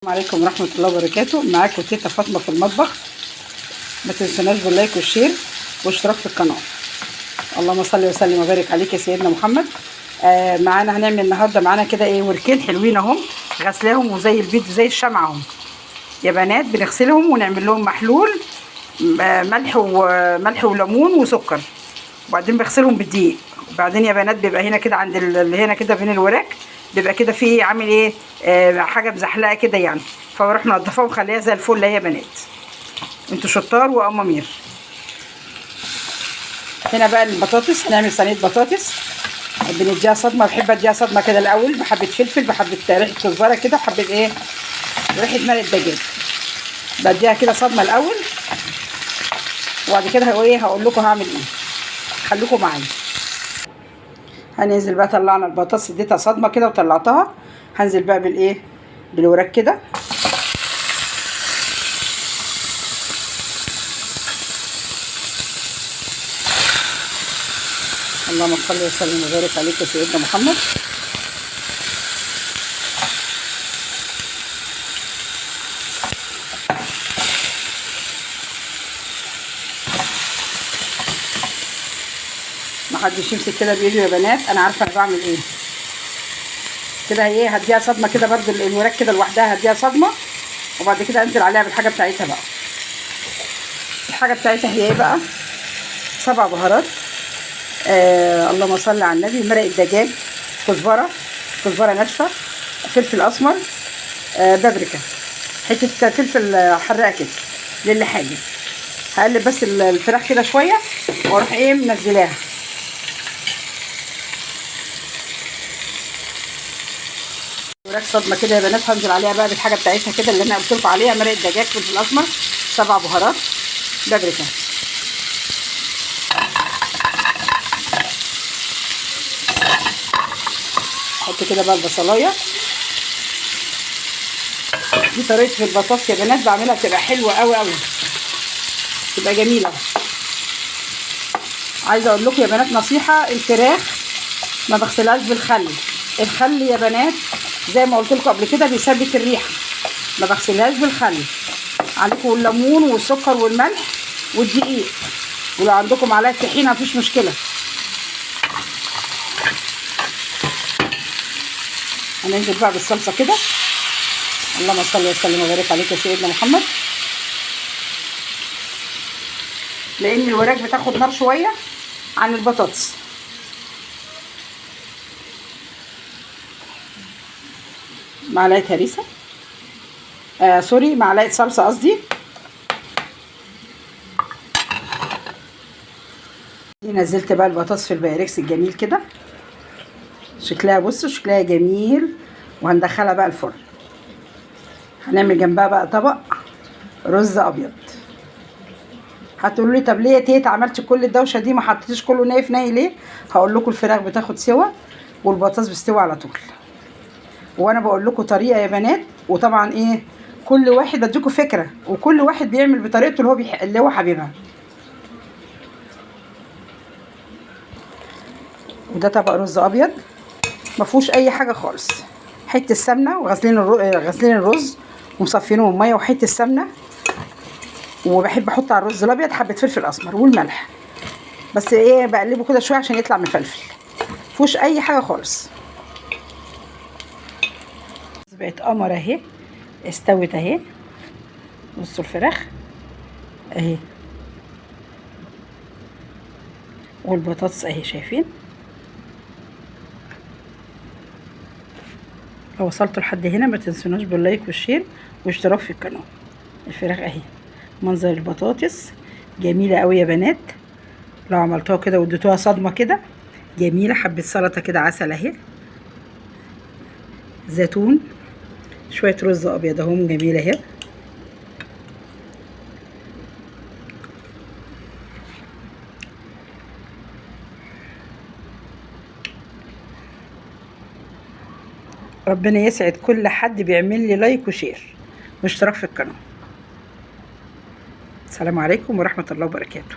السلام عليكم ورحمة الله وبركاته. معاكم تيتا فاطمة في المطبخ. ما تنسوناش بال like وال share والاشتراك في القناة. اللهم صل وسلم وبارك عليك يا سيدنا محمد. معانا هنعمل النهارده معانا كده ايه، وركين حلوين اهم، غسلاهم وزي البيض زي الشمعة اهم يا بنات. بنغسلهم ونعمل لهم محلول ملح وملح وليمون وسكر، وبعدين بغسلهم بالدقيق. وبعدين يا بنات بيبقى هنا كده عند اللي هنا كده بين الوراك بيبقى كده فيه عامل ايه، حاجة مزحلقه كده يعني، فبروح منضفاها ومخليها زي الفل يا بنات. انتوا شطار وامامير. هنا بقى البطاطس، هنعمل صينية بطاطس. بنديها صدمة، بحب اديها صدمة كده الاول بحبه فلفل، بحبه ريحه كزبره كده، وحبه ايه ريحه مرق دجاج. بديها كده صدمة الاول، وبعد كده ايه هقول لكم هعمل ايه، خليكم معايا. هننزل بقى، طلعنا البطاطس اديتها صدمة كده وطلعتها. هنزل بقى بالايه بالوراك كده. اللهم صل وسلم وبارك عليك يا سيدنا محمد. محدش يمسك كده بايده يا بنات، انا عارفه انا بعمل ايه. كده ايه هديها صدمة كده برده، الوراك كده لوحدها هديها صدمة، وبعد كده انزل عليها بالحاجة بتاعتها بقى. الحاجة بتاعتها هي ايه بقى؟ 7 بهارات، اللهم صل على النبي، مرق الدجاج، كزبره، كزبره ناشفة، فلفل اسمر، بابريكا، حتة فلفل حراقه كده للي حاجة. هقلب بس الفراخ كده شوية واروح ايه منزلاها. وراك صدمة كده يا بنات. هنزل عليها بقى بالحاجة بتاعتها كده اللي انا قلت لكم عليها، مرق الدجاج، فلفل اسمر، 7 بهارات، بابريكا. احط كده بقى البصلايه. دي طريقه في البطاطس يا بنات بعملها، بتبقى حلوة قوي قوي، بتبقى جميلة. عايزه اقول لكم يا بنات نصيحة، الفراخ ما بغسلهاش بالخل. الخل يا بنات زي ما قلت لكم قبل كده بيثبت الريحة، ما بغسلهاش بالخل. عليكم الليمون والسكر والملح والدقيق، ولو عندكم معلقه طحينه مفيش مشكلة. هننزل بقى بالصلصه كده. اللهم صل وسلم وبارك عليك يا سيدنا محمد. لان الوراك بتاخد نار شوية عن البطاطس. معلقه هريسه، سوري، معلقه صلصه قصدي. نزلت بقى البطاطس في البيركس الجميل كده، شكلها بصوا شكلها جميل. وهندخلها بقى الفرن. هنعمل جنبها بقى طبق رز ابيض. هتقولوا لي طب ليه يا تيتا عملت كل الدوشة دي، ما حطيتيش كله ني في ني ليه؟ هقول لكم الفراخ بتاخد سوا والبطاطس بتستوي على طول. وانا بقول لكم طريقه يا بنات، وطبعا ايه كل واحد بديكم فكرة، وكل واحد بيعمل بطريقته اللي هو حبيبها. وده طبق رز ابيض ما فيهوش اي حاجة خالص، حتة سمنه، وغسلين الرز ومصفينه من المية، وحتة سمنه. وبحب احط على الرز الابيض حبه فلفل اسمر والملح، بس ايه بقلبه كده شوية عشان يطلع مفلفل. مفيهوش اي حاجة خالص. بقت قمر اهي، استوت اهي. بصوا الفراخ اهي والبطاطس اهي، شايفين؟ لو وصلتوا لحد هنا ما تنسوناش بال like وال share والاشتراك في القناة. الفراخ اهي، منظر البطاطس جميلة قوي يا بنات. لو عملتوها كده واديتوها صدمة كده جميلة. حبه سلطة كده عسل اهي، زيتون، شوية رز ابيض اهم جميلة اهي. ربنا يسعد كل حد بيعمل لي like و share واشتراك في القناة. السلام عليكم ورحمة الله وبركاته.